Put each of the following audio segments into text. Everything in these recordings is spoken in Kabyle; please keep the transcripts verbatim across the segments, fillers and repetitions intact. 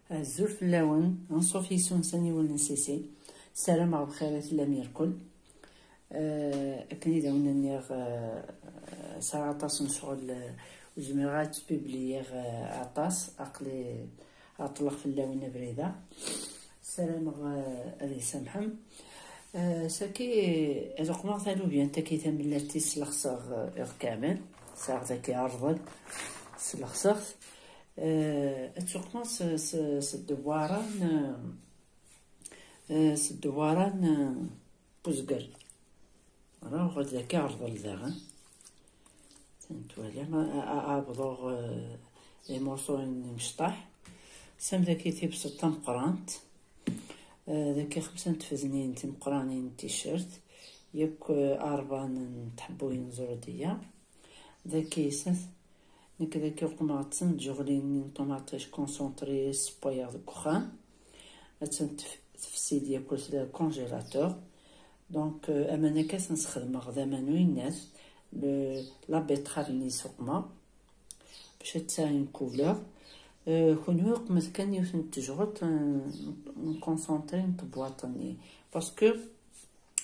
Azul fell-awen, anṣuf yes-wen s aniwel n Sisi. Ssarameɣ bxir i tellam irkel. Eh, akken i d awen-nniɣ, eh, sɛiɣ aṭas n ccɣel, eh, ur zmireɣ ad ttpibliyiɣ, eh, aṭas, aql-i ɛeṭṭleɣ fell-awen abrid-a. Ssarameɣ, eh, ad yi-samḥem. Eh, saki, ad uqmeɣ talubyant-agi tamellalt-is, slexseɣ, eh, iḍ kamel. Sɛiɣ dagi arḍel, slexseɣ-t. Eh, ad tuqmeɣ s, s, s ddewwara n, eh, s ddewwara n, eh, uzger. Voilà, uɣal dagi arḍel daɣen. Twalam, a, a, a, abḍuɣ, eh, imurṣuyen imecṭaḥ. Sam dagi tibṣelt tameqqrant. Eh, dagi xemsa n tfednin timeqqranin n t-shirt. Yakk, eh, arba n tḥebbuyin n ẓrudiya. Dagi sat, nekk dagi uqmeɣ-tt d tjeɣlin n ṭumaṭic concentré, ssewwayeɣ deg uxxam. Attan tef-, tefsi-d yakk le congélateur. Donc, euh, aman akka ad ten-sxedmeɣ d aman uyennat, le, la betterave-nni i s-uqmeɣ, bac ad tesɛu une couleur. Euh, kunwi uqmet kan yiwet n tejɣelt, euh, n concentré n tebwaṭ-nni. Parce que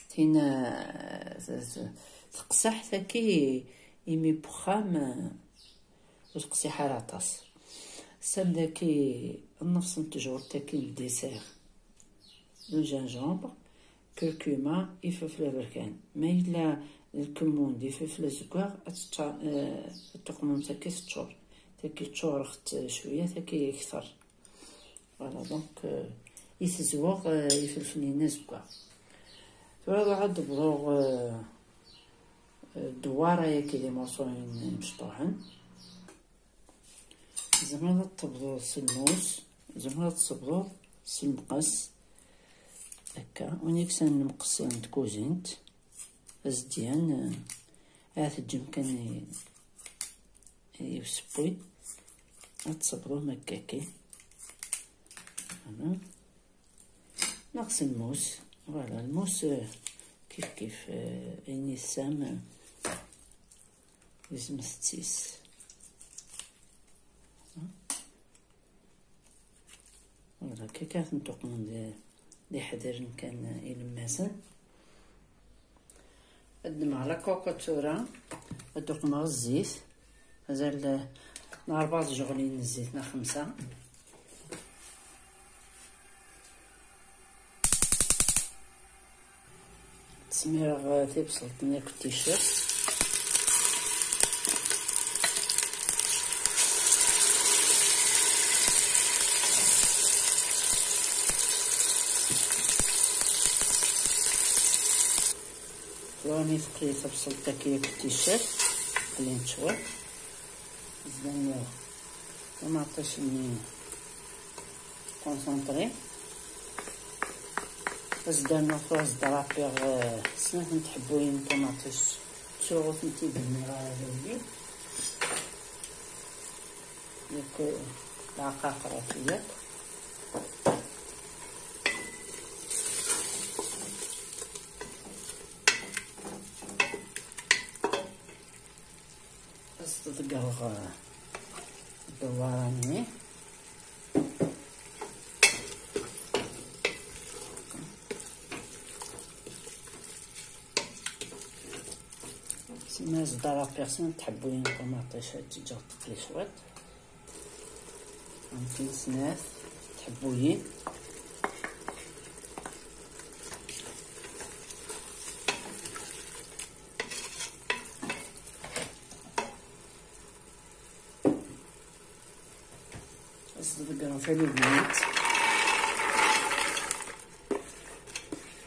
tin, euh, s-, s-, teqseḥ tagi imi n uxxam, euh, ur teqsiḥ ara aṭas. Sam dagi nnefṣ n tejɣelt-agi n dessert. Le gingembre, curcuma, ifefla aberkan. Ma yella lkemmun d ifefla azeggaɣ, ad tečča-, eh, ad tuqmem tagi teččur. Tagi ččureɣ-tt cwiya, tagi kter. Voilà, donc, eh, i tezweɣ, eh, ifelfel-nni azeggaɣ. Tura ad d-bḍuɣ, eh, eh, ddewwara-yagi d imurṣuyen imecṭuḥen. Tzemreḍ ad tebḍuḍ s lmus, tzemreḍ ad tebḍuḍ s lmeqs. Akka, win yeksan lmeqs n tkuzint, azedyan, eh, ad teǧǧem kan i, i usewwi, ad tebḍum akka kan. Voilà. Neɣ s lmus. Voilà, lmus, eh, kif kif, eh, ayen yessam, eh, yezmet-tt-is. Voilà, akka kan ad ten-tuqmem d, d iḥedren kan ilemmasen. Ad ddmeɣ la coco tura, ad d-uqmeɣ zzit, mazal, eh, n rebɛa tjeɣlin n zzit neɣ xemsa. Smireɣ, eh, tibṣelt-nni akked t-shirt. Tura mi teqli tebṣelt-agi akked t-shirt, qlint cwiṭ. Zdan ṭumaṭic-nni concentré. Ad s-d-rnuɣ tura, ad s-d-rapiɣ, eh, snat n tḥebbuyin n ṭumaṭic. Ttuɣ ur tent-id-nniɣ ara d awli. Yakk, eh, lɛaqaqer-agi yakk. Ad s-ḍeggreɣ, eh, ddewwara-nni. Simma ad s-d-rapiɣ snat tḥebbuyin n ṭumaṭic, ad tt-ǧǧeɣ teqli cwiṭ. Mumkin snat tḥebbuyin. Ad s-ḍeggreɣ talubyant.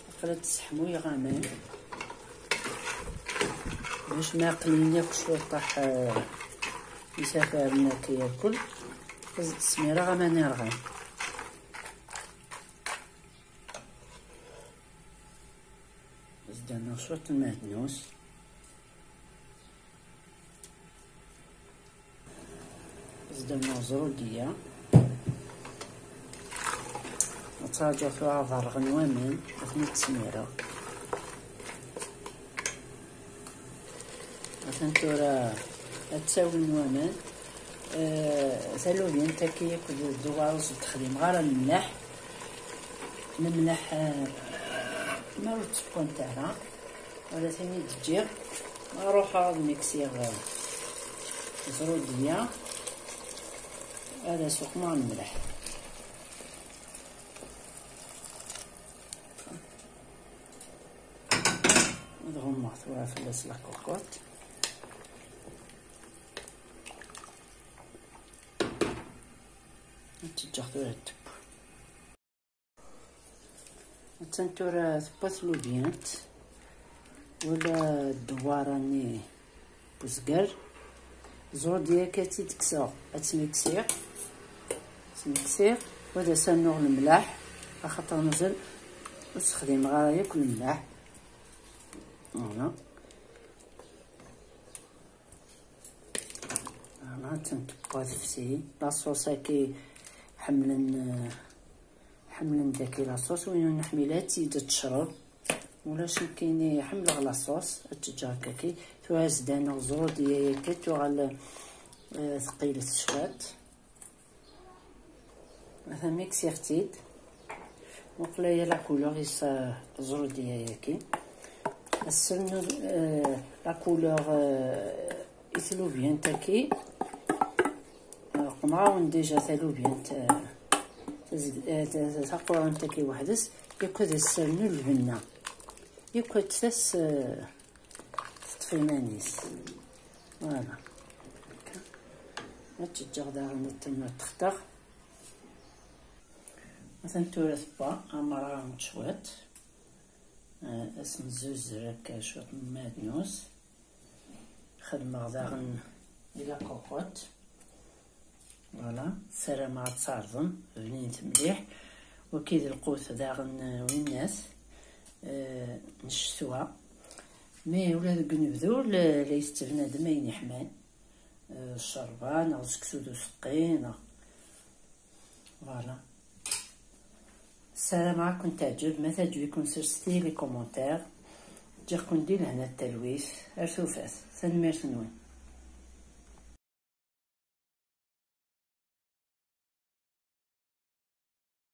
Aql-i ad sseḥmuyeɣ aman. Bac ma aql-iyi akk cwiṭaḥ, eh, isafaren akka yakk. Ad s-d-smireɣ aman irɣan. Ad s-d-rnuɣ cwiṭ n lmeɛdnus. Ad s-d-rnuɣ ẓrudiya. Ad ttṛaǧuɣ tura ad ɣerɣen waman, ad ten-id-smireɣ. Atan tura ad ttawin waman. Eh, talubyant-agi akked dduwaṛ ur s-d-texdimeɣ ara lemleḥ. Lemleḥ, eh, ma ur ttewwant ara, wala tin i d-ǧǧiɣ, ma ruḥeɣ ad miksiɣ, eh, ẓrudiya, ad as-uqmeɣ lemleḥ. Ad ɣummeɣ tura fell-as la cocotte. Ad tt-ǧǧeɣ tura ad teww. Attan tura tewwa tlubyant, wala ddewwaṛa-nni n uzger. Ẓrudiya akka ad tt-id-kkseɣ, ad tt-miksiɣ. Ad tt-miksiɣ, u ad as-rnuɣ lemlaḥ, axaṭer mazal ur sexdimeɣ ara yakk lemlaḥ. Voilà. Voilà, attan tewwa tefsi. La sauce-agi ḥemmlen, eh, ḥemmlen daki la sauce, win ur neḥmil ad tt-id-tecreḍ. Ulac nekkini ḥemmleɣ la sauce, ad tt-ǧǧeɣ akkaki. Tura ad s-d-rnuɣ ẓrudiya akka, tuɣal, eh, teqqilet cwiṭ. Atan miksiɣ-tt-id. Muqel aya la couleur-is, eh, ẓrudiya-yagi. Ad s-rnu, eh, la couleur, eh, i tlubyant-agi. Eh, qemɛawen déjà talubyant, eh, tazeg-, eh, ta-, ta-, taqurant-agi weḥd-s. Yakk ad as-rnu lbenna. Yakk ad tas, eh, teṭṭef iman-is. Voilà. Akka. Ad tt-ǧǧeɣ daɣen ad ttemma texteɣ. Atan tura tewwa, amraɣ n cwiṭ. Eh, ad s-nzuzzer akka cwiṭ n madnus. Xedmeɣ daɣen di la cocotte. Voilà, ssarameɣ ad tt-tɛerḍem, bnint mliḥ. Wagi d lqut daɣen, eh, winnas, eh, n ccetwa. Mais ula deg unebdu la, la yettebnadem ayen yeḥman. Eh, ccerba, neɣ seksu d useqqi, neɣ, voilà. Ssarameɣ ad kent-teɛǧeb, ma teɛǧeb-iken sers-iyi les commentaires. Ǧǧiɣ-ken di lehna d talwit, ar tufat, tanemmirt-nwen.